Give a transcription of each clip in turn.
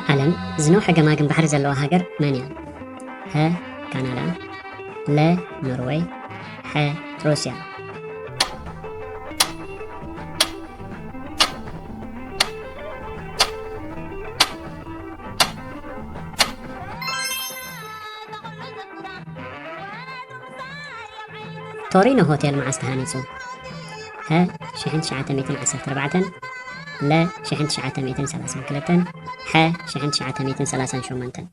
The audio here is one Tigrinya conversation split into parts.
ዓለም ዝነውሐ ገማግም ባሕሪ ዘለዋ ሃገር መን እያ? ሀ ካናዳ፣ ለ ኖርወይ፣ ሐ ሩስያ። ቶሪኖ ሆቴል መዓስ ተሃኒጹ? ሀ ሽሕን ትሽዓተ ሚእትን ዓሰርተ ኣርባዕተን፣ ለ ሽሕን ትሽዓተ ሚእትን ሰላሳን ክልተን፣ ሐ ሽሕን ትሽዓተ ሚእትን ሰላሳን ሸሞንተን።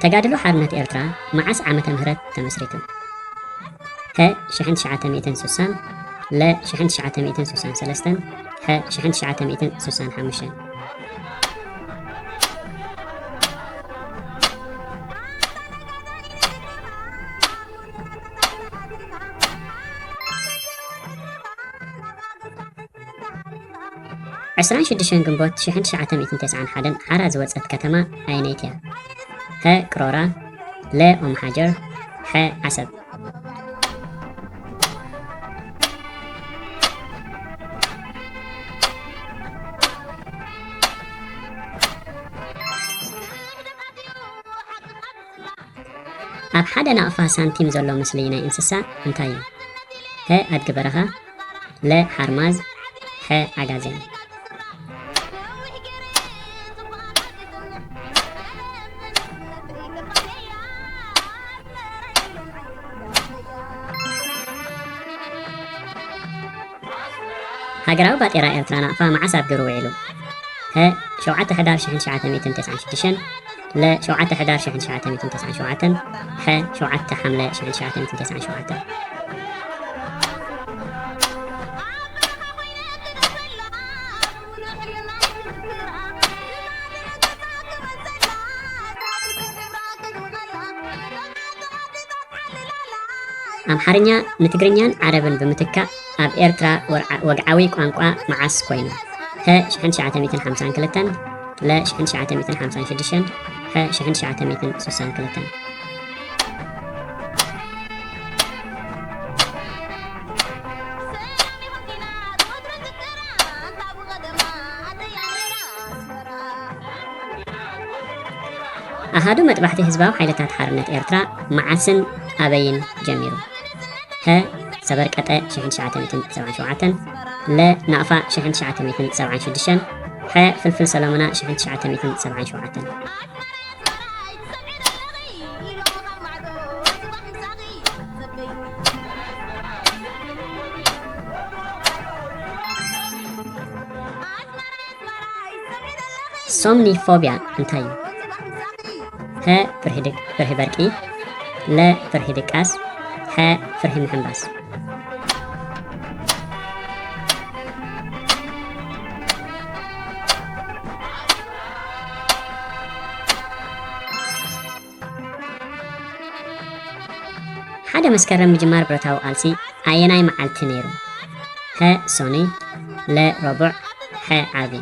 ተጋድሎ ሓርነት ኤርትራ መዓስ ዓመተ ምህረት ተመስሪቱ? ሀ ሽሕን ትሽዓተ ሚእትን ስሳን፣ ለ ሽሕን ትሽዓተ ሚእትን ስሳን ሰለስተን፣ ሐ ሽሕን ትሽዓተ ሚእትን ስሳን ሓሙሽተን። ዕስራን ሽዱሽተን ግንቦት ሽሕን ትሽዓተ ሚእትን ተስዓን ሓደን ሓራ ዝወጸት ከተማ ኣየነይቲ እያ? ሀ ቅሮራ፣ ለ ኦምሓጀር፣ ሐ ዓሰብ። ኣብ ሓደ ናቕፋ ሳንቲም ዘሎ ምስሊ ናይ እንስሳ እንታይ እዩ? ሀ ኣድጊ በረኻ፣ ለ ሓርማዝ፣ ሐ ዓጋዜን። ሃገራዊ ባጤራ ኤርትራ ናቕፋ መዓስ ኣብ ግብሪ ውዒሉ? ሀ ሸውዓተ ሕዳር ሽሕን ትሽዓተ ሚእትን ተስዓን ሽዱሽተን፣ ለ ሸውዓተ ሕዳር ሽሕን ትሽዓተ ሚእትን ተስዓን ሸውዓተን፣ ሐ ሸውዓተ ሓምለ ሽሕን ትሽዓተ ሚእትን ተስዓን ሸውዓተን። ኣምሓርኛ ንትግርኛን ዓረብን ብምትካእ ኣብ ኤርትራ ወርዓ-፣ ወግዓዊ ቋንቋ መዓስ ኮይኑ? ሀ ሽሕን ትሽዓተ ሚእትን ሓምሳን ክልተን፣ ለ ሽሕን ትሽዓተ ሚእትን ሓምሳን ሽዱሽተን፣ ሐ ሽሕን ትሽዓተ ሚእትን ስሳን ክልተን። ኣሃዱ መጥባሕቲ ህዝባዊ ሓይልታት ሓርነት ኤርትራ መዓስን ኣበይን ጀሚሩ? ሀ ሰበርቀጠ ሽሕን ትሽዓተ ሚእትን ሰብዓን ሸውዓተን፣ ለ ናቕፋ ሽሕን ትሽዓተ ሚእትን ሰብዓን ሽዱሽተን፣ ሐ ፍልፍል ሰሎሞና ሽሕን ትሽዓተ ሚእትን ሰብዓን ሸውዓተን። ሶምኒፎብያ እንታይ እዩ? ሀ ፍርሂ ድቅ-፣ ፍርሂ በርቂ፣ ለ ፍርሂ ድቃስ፣ ሐ ፍርሂ ምሕንባስ። ሓደ መስከረም ምጅማር ብረታዊ ቃልሲ ኣየናይ መዓልቲ ነይሩ? ሀ ሶኑይ፣ ለ ረቡዕ፣ ሐ ዓርቢ።